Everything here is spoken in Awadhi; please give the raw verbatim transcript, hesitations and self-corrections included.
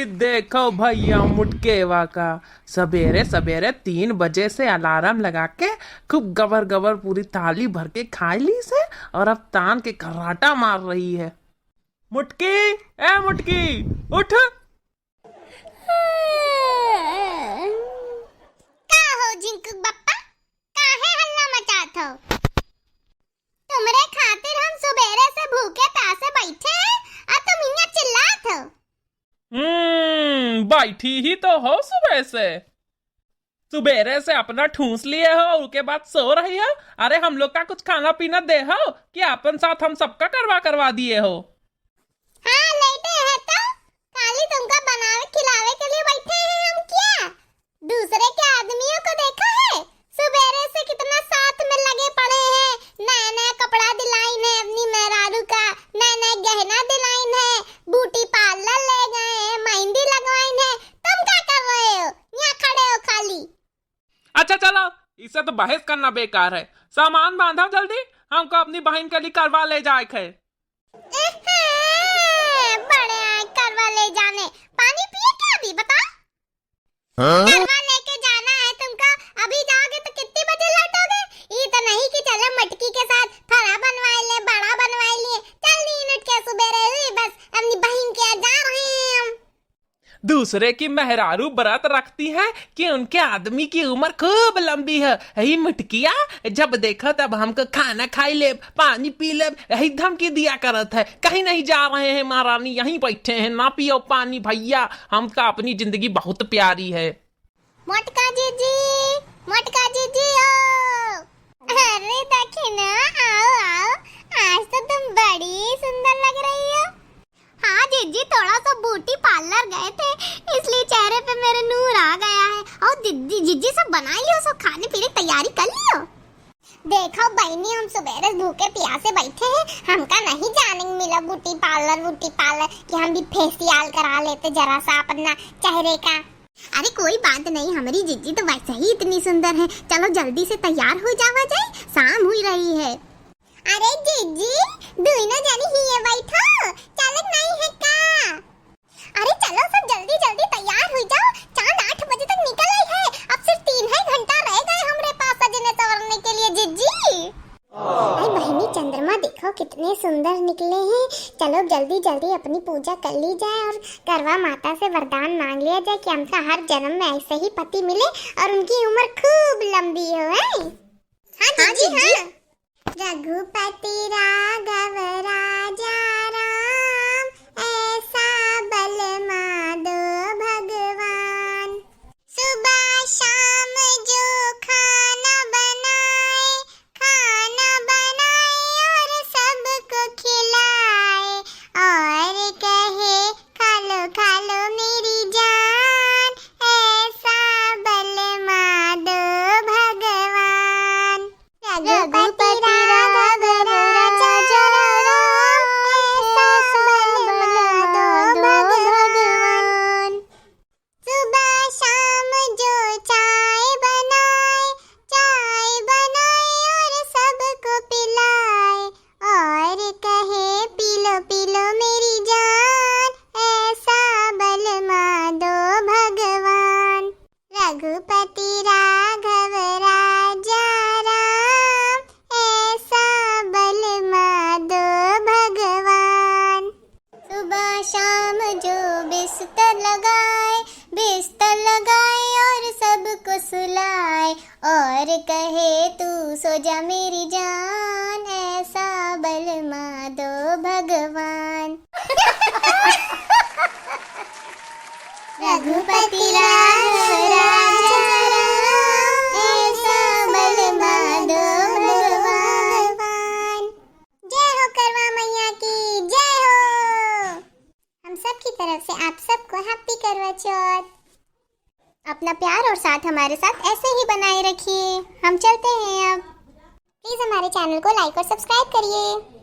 देखो भइया मुटकेवा का, सबेरे सबेरे तीन बजे से अलार्म लगा के खूब गबर गबर पूरी थाली भर के खाइ लीस है और अब तान के खर्राटा मार रही है। मुटकी, ए मुटकी, उठ। का हो झिंकू बप्पा, काहे हल्ला मचात हो? तुमरे खातिर हम सुबेरे से भूखे प्यासे बैठे हैं और तुम हियां चिल्लात हो। हम्म, बैठी ही तो हो सुबह से। सुबेरे से अपना ठूस लिए हो, उके बाद सो रही हो। अरे हम लोग का कुछ खाना पीना दे हो कि अपन साथ हम सबका करवा करवा दिए हो? हाँ, लेटे हैं तो खाली तुमका बनावे खिलावे के लिए बैठे हैं हम क्या? दूसरे के आदमियों को देखा है? सुबेरे से कितना साथ में लगे पड़े हैं, नया नया कपड़ा दिलाइन है अपनी मेहरारू का, नया नया गहना दिलाइन है, ब्यूटी पार्लर ले गए हैं, मेहंदी लगवाइन है। तुम क्या कर रहे हो? यहाँ खड़े हो खाली। अच्छा चलो, इससे तो बहस करना बेकार है। सामान बांधो जल्दी, हमको अपनी बहन के लिए करवा ले जाए के है। एहे, बड़े आए करवा ले जाने। पानी पिए क्या अभी, बताओ? हाँ? करवा लेके जाना है तुमका, अभी जाओगे तो कितनी बजे लौटोगे? ये तो नहीं कि चले मटकी के साथ फरा बनवाए ले, बड़ा बनवाए लिए। चल नीन उठ के सुबेरे हुई, बस अपनी बहन के यहाँ जा रहे हैं हम। दूसरे की मेहरारू व्रत रखती है कि उनके आदमी की उम्र खूब लंबी है। यही मुटकिया, जब देखो तब हमको खाना खाई ले, पानी पी ले, यही धमकी दिया करत है। कहीं नहीं जा रहे हैं महारानी, यहीं बैठे हैं, ना पियो पानी भइया, हमका अपनी जिंदगी बहुत प्यारी है। मोटका जीजी, मोटका जीजी ओ। अरे दखिना, आओ, आओ, आज तो तुम बड़ी सुंदर लग रही हो। हाँ जीजी, थोड़ा सा ब्यूटी पार्लर गए थे, इसलिए चेहरे पे मेरे नूर आ गया है। और जीजी, जीजी सब बनाई लियो, सब खाने पीने की तैयारी कर लियो। देखो बहनी, हम सुबेरे भूखे प्यासे बैठे हैं, हमका नहीं जाने मिला ब्यूटी पार्लर, ब्यूटी पार्लर कि हम भी फेशियल करा लेते जरा सा अपना चेहरे का। अरे कोई बात नहीं, हमारी जीजी तो वैसे ही इतनी सुंदर है। चलो जल्दी से तैयार हो जावा जाए, शाम हुई रही है। अरे जीजी, दुइनो जनी हिये बैठो, चलत नहीं है का? अरे चलो सब जल्दी जल्दी तैयार हुई जाओ, चांद आठ बजे तक निकल आई है, अब सिर्फ तीन ही घंटा रह गए हमरे पास सजने संवरने के लिए जीजी। अरे बहनी चंद्रमा देखो कितने सुंदर निकले हैं, चलो जल्दी जल्दी अपनी पूजा कर ली जाए और करवा माता से वरदान मांग लिया जाए कि हमका हर जन्म में ऐसे ही पति मिले और उनकी उम्र खूब लंबी हो, है? हाँ हाँ, जीजी, जीजी। हाँ। रघुपति राघव राजा राम, ऐसा बल माँ दो भगवान। सुबह शाम जो खाना बनाए, खाना बनाए और सबको खिलाए, और कहे, "खा लो, खा लो मेरी जान, ऐसा बल माँ दो भगवान।" रघुपति राघव राजा राम, ऐसा बल माँ दो भगवान। सुबह शाम जो चाय बनाए, चाय बनाए और सबको पिलाए, और कहे, "पी लो, पी लो मेरी जान, ऐसा बल माँ दो भगवान।" रघुपति राघव राजा राम, ऐसा बल माँ दो भगवान। सुबह शाम जो बिस्तर लगाए, बिस्तर लगाए और सबको सुलाए, और कहे, "तू सो जा मेरी जान, ऐसा बल माँ दो भगवान।" रघुपति राघव राजा राम, ऐसा बल माँ दो भगवान। जय हो करवा मैया की, जय हो। हम सब की तरफ से आप सबको happy करवा चौथ। अपना प्यार और साथ हमारे साथ ऐसे ही बनाए रखिए। हम चलते हैं अब। Please हमारे channel को like और subscribe करिए।